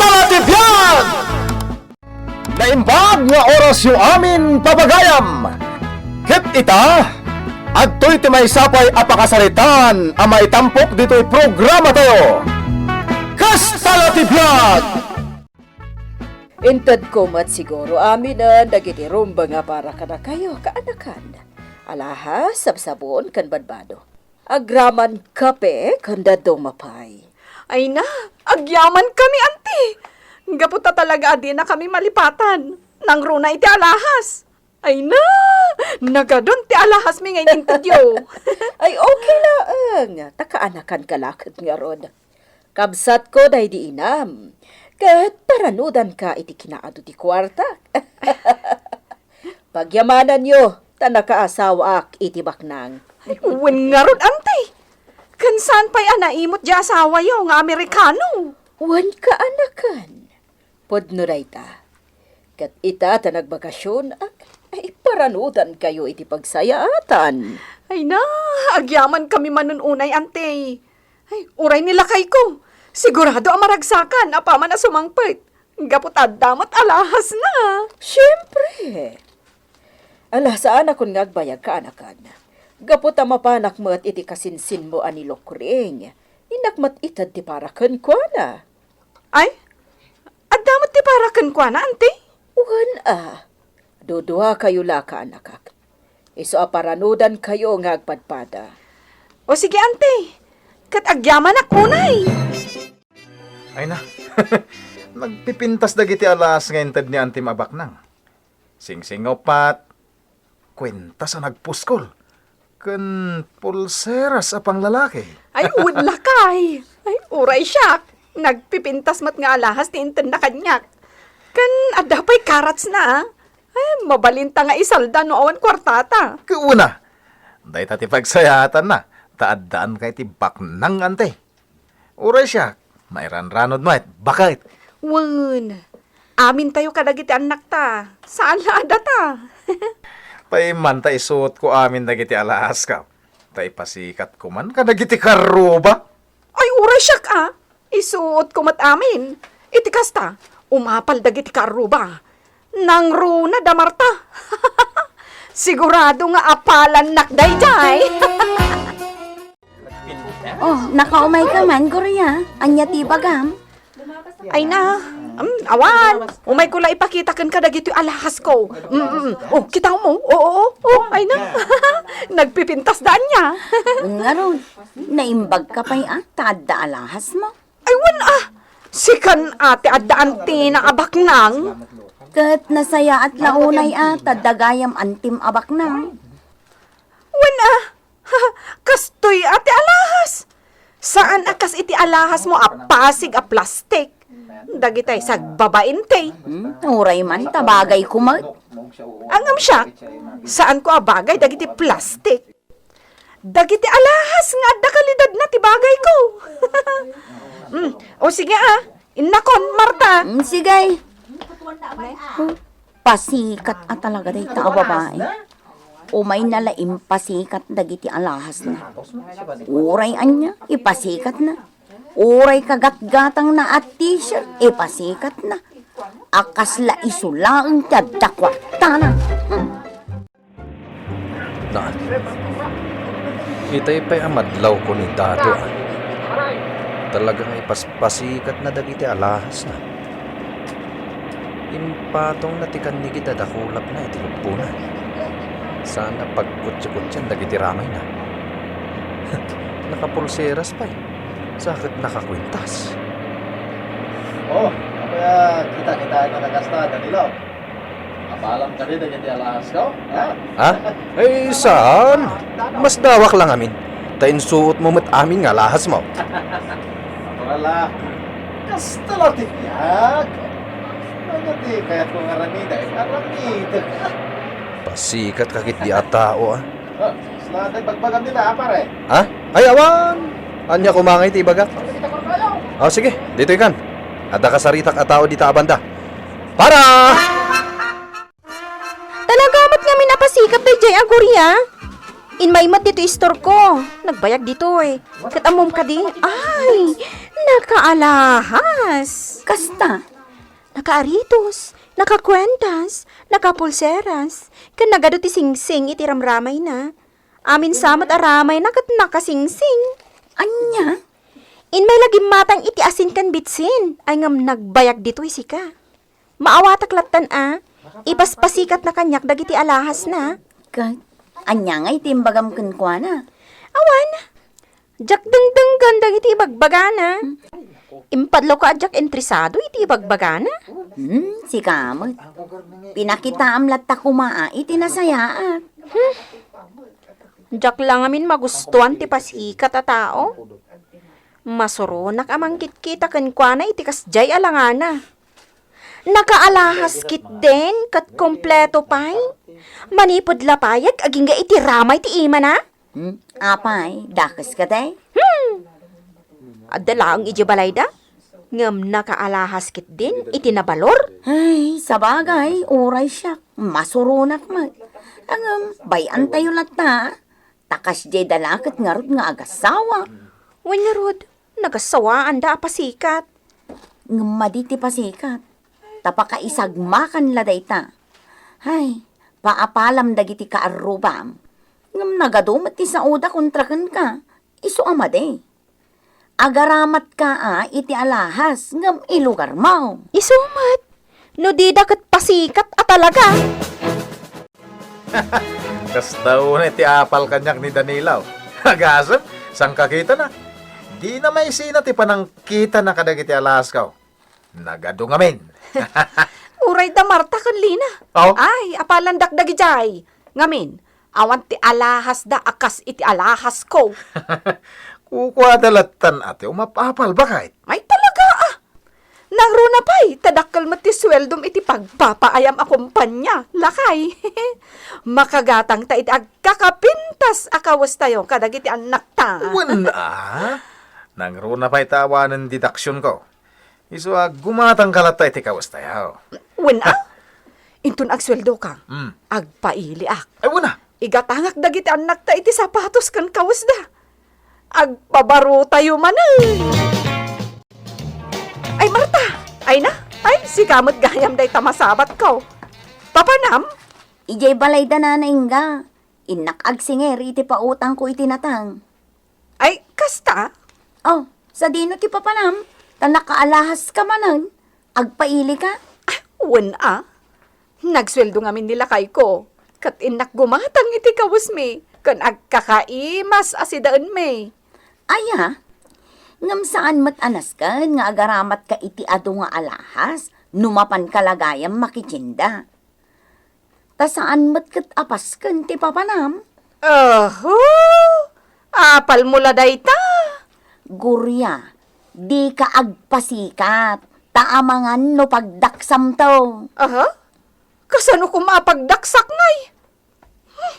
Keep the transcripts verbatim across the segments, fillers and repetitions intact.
Ala ti biag! Naimbag nga orasyo amin, papagayam! Ket ita, adtoy ti maysa pay a pakasaritaan a maitampok ditoy programatayo. Kasta la ti biag! Intedko met siguro aminen dagiti rumbeng a para kadakayo, kaanakan. Alahas, sabsabon, ken badbado. Agraman kape ken dadduma pay. Ay na, agyamankami, anti. Gapu ta talaga a dinakami malipatan. Nangruna iti alahas. Ay na, nagadun ti alahasmi nga inintedyo. Ay, okay laeng. Ta kaanakanka la ket ngarud. Kabsatko daydi inam. Ket paranudanka iti kinaadu ti kuarta. Pagyamananyo, ta nakaasawaak iti baknang. Ay, wen ngarud, anti. Ken saan pay a naimut diay asawayo nga Amerikano? Wen, kaanakan. Pudno dayta. Ket ita ta nagbakasionak, ay, paranudankayo iti pagsayaatan. Ay na, agyamankami manen unay, anti. Ay, uray ni lakayko, sigurado a maragsakan apaman a sumangpet. Gapu ta adda met alahasna. Siempre. Ala, saanakon nga agbayag, kaanakan. Gapu ta mapanak met iti kasinsinmo a ni Lokring, innak met ited ti para kenkuana. Ay, adda met ti para kenkuana, anti? Wen a. Duduakayo la, kaanakak. Isu a paranudankayo nga agpadpada. O sige, anti. Ket agyamanak unay. Ay na. Nagpipintas dagiti alahas nga inted ni antim a baknang. Singsingupat, kuentas a nagpuskol, ken pulseras a panglalaki. Ay, wen lakay. Ay, uray siak. Nagpipintas met nga alahas ti intedna kaniak. Ken adda pay karatsna, a. Ay, mabalinta nga isalda no awan kuartata. Kuna, dayta ti pagsayaatanna, ta addaanka iti baknang, anti. Uray siak, mairanranod met, baket. Wen, amintayo kadagiti annakta, saan la a data. Paimmanta isuotko amin dagiti alahaska, ta ipasikat koman kadagiti karruba. Ay, uray siak a, isuotko met amin. Iti kasta, umapal dagiti karruba. Nangruna da Marta. Sigurado nga apalannak daydiay. Oh, nakaumayka man, Gloria. Ania ti ibagam? Ay na, um, awan. Umayko la ipakita kenka dagitoy alahasko. Mm, mm. Oh, kitaem? Oo, oo, oh, ay na. Nagpipintasda ania. Ngarud, naimbagka pay a, ta adda alahasmo. Ay, wen a. Sikan a ti adda antina a baknang. Ket nasayaat la unay a, ta adda gayam antim a baknang. Wen a. Kastoy a ti alahas. Saan a kas iti alahasmo a pasig a plastik. Dagitay sagbabain ti. Hmm, uray man ta bagayko met. Ngem siak, saanko a bagay dagiti plastik. Dagiti alahas nga adda kalidadna ti bagayko. Mm. O sige a, innakon, Marta. Mm, sige. Pasikat a talaga dayta a babai. Umayna la impasikat dagiti alahasna. Uray ania, ipasikatna. Uray kagatgatangna a t-shirt, ipasikatna. A kasla isu laeng ti adda kuartana. Hmm. Naan. Itay pay a madlawko ni Dado, a. Talaga nga ipaspasikatna dagiti alahasna. Impatongna ti kannigid a dakulapna iti luppona. Saan a pagkutsiakutsian dagiti ramayna. Nakapulseras pay. Sa ket nakakuintas. Oh, apay a kita-kitaenna kasta, Danilo? Apalam kadi dagiti alahasko, ha? Ha? Ay, saan? Masdawak la ngamin. Ta insuotmo met amin nga alahasmo. Naturala. Kasta la ti biag. Ania ti kayatko nga aramidek? Aramidek. Pasikatka ketdi a tao, a. Oh, saan ti ibagbagam dita, a, pare? Ha? Ay, awan! Ania koma ngay ti ibagak? O, sige, ditoykan. Adda kasaritak a tao dita a banda. Para! Talaga met ngamin a pasikat daydiay a Gloria? Inmay met ditoy istorko. Nagbayag ditoy. Ket ammom kadi? Ay, nakaalahas. Kasta? Nakaaritos, nakakuentas, nakapulseras, ken nagadu ti singsing iti ramramayna. Amin sa met a ramayna ket nakasingsing. Ania? Inmay la gimmatang iti asin ken bitsin, ay ngem nagbayag ditoy sika. Maawatak lattan a, ipaspasikatna kaniak dagiti alahasna. Ket, ania ngay ti imbagam kenkuana? Awan, diak dengdenggen dagiti ibagbagana. Impadlawko a diak interesado iti ibagbagana. Hmm, sika met. Pinakitaam latta koma a iti nasayaat. Hmm. Diak la ngamin magustuan ti pasikat a tao. Masuronak a mangkitkita kenkuana iti kasdiay a langana. Nakaalahas ketdin ket kompleto pay. Manipud lapayag agingga iti ramay ti imana. Hmm? Apay, dakes kadi? Hmm. Adda laeng idiay balayda, ngem nakaalahas ketdin iti nabalor. Ay, sabagay, uray siak, masuronak met. Ngem, bay-antayo latta, ta kasdiay da la ket ngarud nga agassawa. Wen ngarud, nagassawaanda a pasikat. Ngem madi ti pasikat, ta pakaisagmakan la dayta. Hay, paapalam dagiti kaarrubam. Ngem nagadu met ti saoda kontra kenka, isu a madi. Agaramatka a iti alahas ngem ilugarmo. Isu met, no dida ket pasikat a talaga. Kasta unay ti apal kaniak ni Danilo. Agasem, sangkakitana. Dina maisina ti panangkitana kadagiti alahasko. Nagadu ngamin. Uray da Marta ken Lina. Oh? Ay, apalandak dagidiay. Ngamin, awan ti alahasda a kas iti alahasko. Kukuada lattan a ti umapapal, baket. Ay, talaga, ah. Nangruna pay, ta dakkel met ti sueldom iti pagpapaayam a kompania, lakay. Makagatangta iti agkakapintas a kawestayo kadagiti annakta. Wen, ah. Nangruna pay ta awanen didaksionko. Isu a gumatangka latta iti kawestayo. Wen, ah. Inton agsueldoka, mm, agpailiak. Ay, wen, ah. Igatangak dagiti annakta iti sapatos ken kawesda. Agpabarotayo manen. Ay, Marta! Ay na! Ay, sika met gayam dayta masabatko. Papanam? Idiay balayda, Nana Inga. Innak agsinger iti pautangko iti natang. Ay, kasta? Oh, sadino ti papanam? Ta nakaalahaska manen. Agpailika? Ah, wen a. Nagsueldo ngamin ni lakayko, ket innak gumatang iti kawesmi, ken agkakaimas a sidaenmi. Aya, ngem saan met a nasken nga agaramatka iti adu nga alahas no mapanka la gayam makitienda. Ta saan met ket a pasken ti papanam. Aho! Apalmo la dayta? Gloria, dika agpasikat, ta amangan no pagdaksamto. Aha? Kasano koma a pagdaksak ngay? Hmm,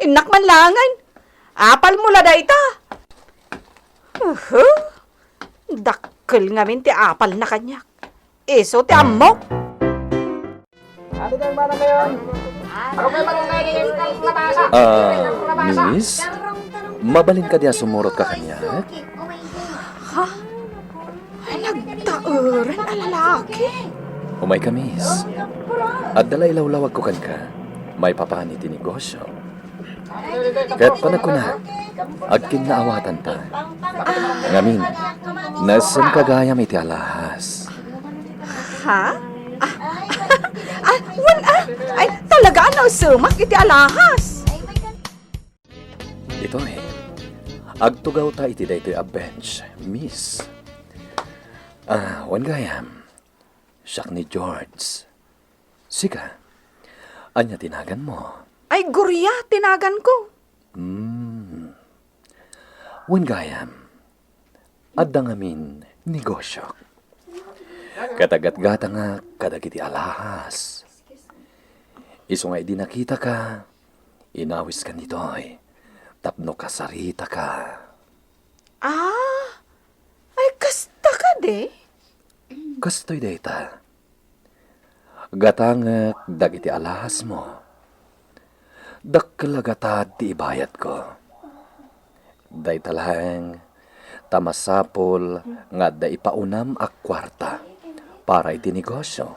innak man laengen. Apalmo la dayta? Uhu. Dakkel ngamin ti apalna kaniak. Isu ti ammok. Ah, miss, mabalin kadi a sumurotka kaniak? Ha? Ay, nagtaeran a lalaki. Umayka, miss. Adda la ilawlawagko kenka maipapan iti negosio. Ket panagkunak, agkinnaawatanta. Ngamin, nasemka gayam iti alahas. Ha? Ah, ah, wen, ah, ay, talaga a nasemak iti alahas. Ditoy, agtugawta iti daytoy a bench, miss. Ah, wen gayam, siak ni George. Sika, ania ti naganmo? Ay, Gloria ti naganko. Hmm. Wen gayam, adda ngamin negosiok. Ket aggatgatangak kadagiti alahas. Isu nga idi nakitaka, inawiskan ditoy tapno kasaritaka. Ah, ay kasta kadi? Kastoy dayta. Gatangek dagiti alahasmo. Dakkel a gatad ti ibayadko. Dayta laeng ta masapul nga adda ipaunam a kuarta para iti negosyo.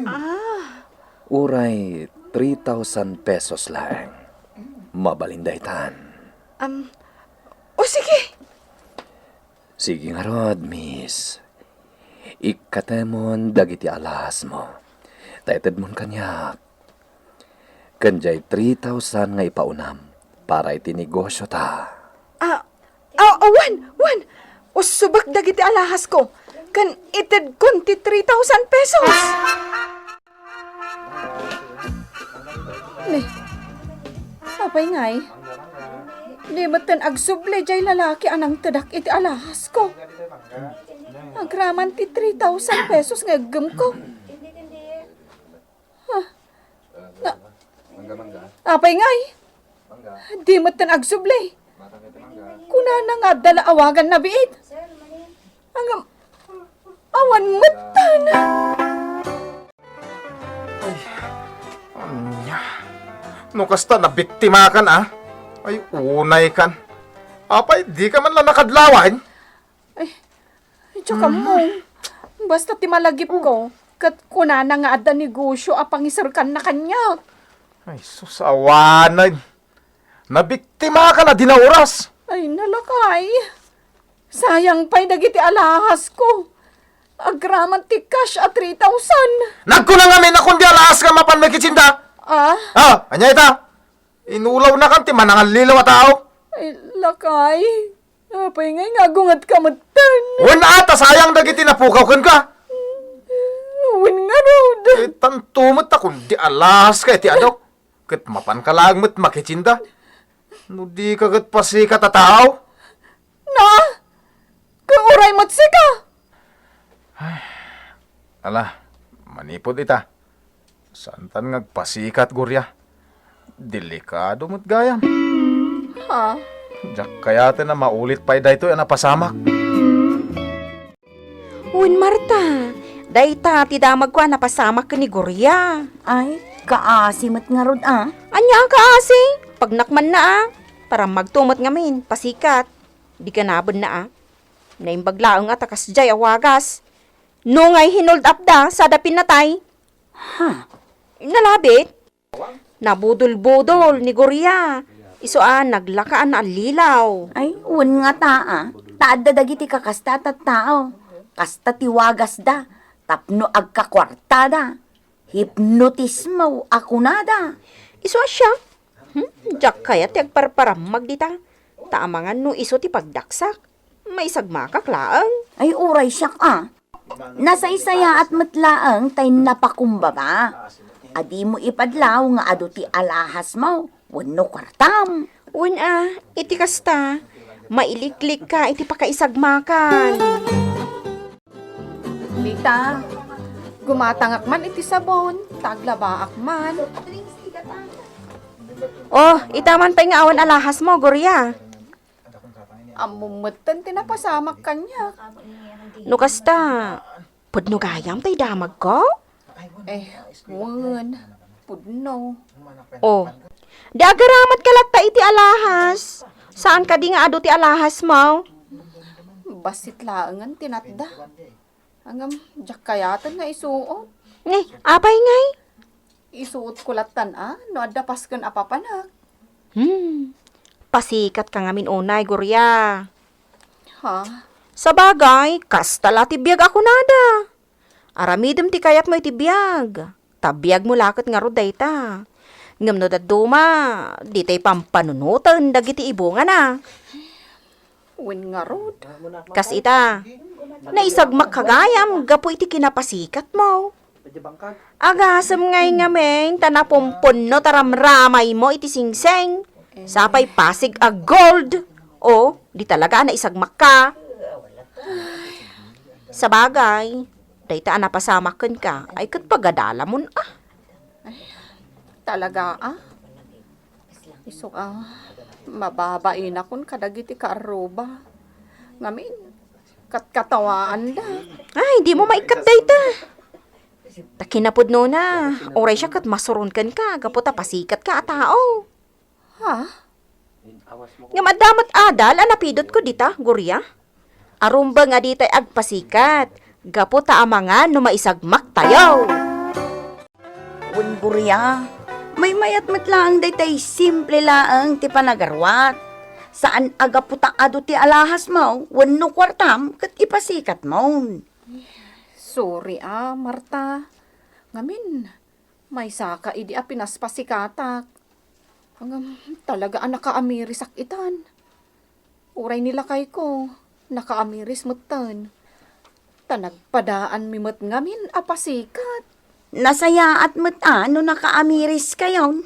Ah. Uray three thousand pesos laeng. Mabalin daytan. Um, o sige. Sige ngarud, miss. Ikkatemon dagiti alahasmo. Ta itedmon kaniak. Ken diay three thousand nga ipaunam para iti negosyo ta. Ah, ah, ah, wen, wen. Usubek dagiti alahasko. Ken itedkon ti three thousand pesos. Ne, apay ngay? Di metten agsubli jay lalaki a nangtedak iti alahasko. Agraman ti three thousand pesos nga iggemko. Ha? Na, apay ngay? Di metten agsubli. Kunana nga adda la awagan na biit. Ngem, awan metten. Ay, ania? No kasta, nabiktimakan, a? Ay, unaykan. Apay, dika man la nakadlawan? Ay, diak ammo. Basta ti malagipko, ket kunana nga adda negosyo a pangiserkanna kaniak. Ay, sus, awanen. Nabiktimakan a di naoras. Ay, nalakay. Sayang pay dagiti alahasko. Agraman ti cash a three thousand. Nagkuna ngamin a kundi alahas nga mapan makitsinda. Ah? Ah, ania ita? Inulawnakan ti manangallilaw a tao. Ay, lakay. Apay ngay nga agungetka metten? Wen a, ta sayang dagiti napukaw kenka. Wen ngarud. Eh, tanto met ta kundi alahas ka iti adok. Ket mapanka laeng met makitsinda. No dika ket pasikat a tao. Na? Ket uray met sika? Ay, ala, manipud ita. Saantan nga agpasikat, Gloria. Delikado met gayam. Ha? Diak kayaten a maulit pay daytoy a napasamak. Wen, Marta, dayta ti damagko a napasamak ken ni Gloria. Ay, kaasi met ngarud, a. Ania a kaasi? Pagnak man na, a. Parammagto met ngamin, pasikat. Di kanabenna, a. Naimbag laeng a ta kasdiay a wagas. No ngay hinold up da, sada pinatay. Ha? Nalabit? Nabudol-budol ni Gloria. Isu a naglaka a naallilaw. Ay, wen ngata, a. Ta adda dagiti kakasta a tattao. Kasta ti wagasda tapno agkakuartada. Hipnotismo a kunada. Isu a siak? Hmm? Diak kayat ti agparparammag dita. Ta amangan no isu ti pagdaksak. Maisagmakak laeng. Ay, uray siak, a. Nasaysayaat met laeng tay napakumbaba. A dimo ipadlaw nga adu ti alahasmo wenno kuartam. Wen a, iti kasta, mailiklikka iti pakaisagmakan. Lita, gumatangak man iti sabon, ta aglabaak man. Oh, ita man pay nga awan alahasmo, Gloria. Ammom metten ti napasamak kaniak. No kasta, pudno gayam tay damagko? Eh, wen, pudno. Oh, di agaramat ka latta iti alahas. Saan kadi nga adu ti alahasmo? Bassit laengen ti natda. Ngem, diak kayaten nga isuot. Ni, apay ngay? Isuotko lattan a, no adda pasken a papanak. Hmm. Pasikatka ngamin unay, Gloria. Ha? Sabagay, kasta la ti biag a kunada. Aramidem ti kayatmo iti biag. Ta biagmo la ket ngarud dayta. Ngem no dadduma, ditay pampanunoten dagiti ibungana. Wen ngarud. Kas ita, naisagmakka gayam gapu iti kinapasikatmo. Agasem ngay ngamin ta napumpunno ta ramramaymo iti singsing. Sapay pasig a gold. O, di talaga a naisagmakka. Sabagay, dayta a napasamak kenka, ay ket pagadalamon a. Ay, talaga a? Isu a, mababainakon kadagiti kaarruba. Ngamin, katkatawaanda. Ay, dimo maikkat dayta. Ta kinapudnona, uray siak ket masuron kenka, gapu ta pasikatka a tao. Ha? Ngem adda met adal a napidutko dita, Guria. Arumba nga ditay agpasikat, gapu ta amangan no maisagmaktayo. Wen, Guria, maymayat met laeng daytay simple laeng ti panagaruat. Saan a gapu ta adu ti alahasmo wenno kuartam ket ipasikatmon. Sorry a, Marta. Ngamin, maysaka idi a pinaspasikatak. Ngem, talaga a nakaamirisak itan. Uray ni lakayko, nakaamiris metten. Ta nagpadaanmi met ngamin a pasikat. Nasayaat met a no nakaamiriskayon.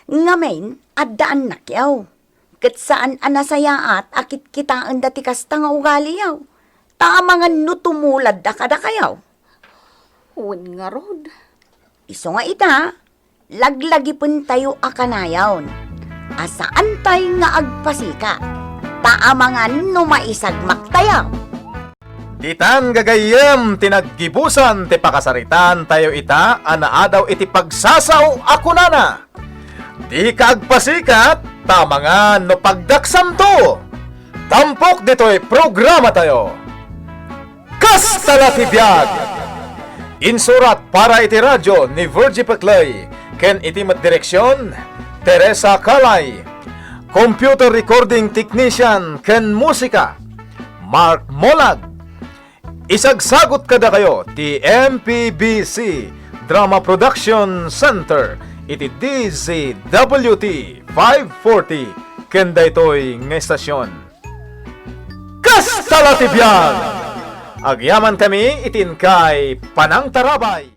Ngamin, addaannakyo. Ket saan a nasayaat a kitkitaenda ti kasta nga ugaliyo. Ta amangan no tumuladda kadakayo. Wen ngarud. Isu nga ita, laglagipentayo a kanayon a saantay nga agpasikat, ta amangan no maisagmaktayo. Ditan gagayyem ti naggibusan ti pakasaritaantayo ita a naadaw iti pagsasao a kunana, "Dika agpasikat, ta amangan no pagdaksamto." Tampok ditoy programatayo. Kasta la ti biag! Insurat para iti radio ni Virgie Peclay ken iti met direksion, Teresa Calay. Computer recording technician ken musika, Mark Molag. Isagsagut kadakayo ti M P B C Drama Production Center iti D Z W T five forty ken daytoy nga estasion. Kasta la ti biag! Agyamankami iti inkay panangtarabay.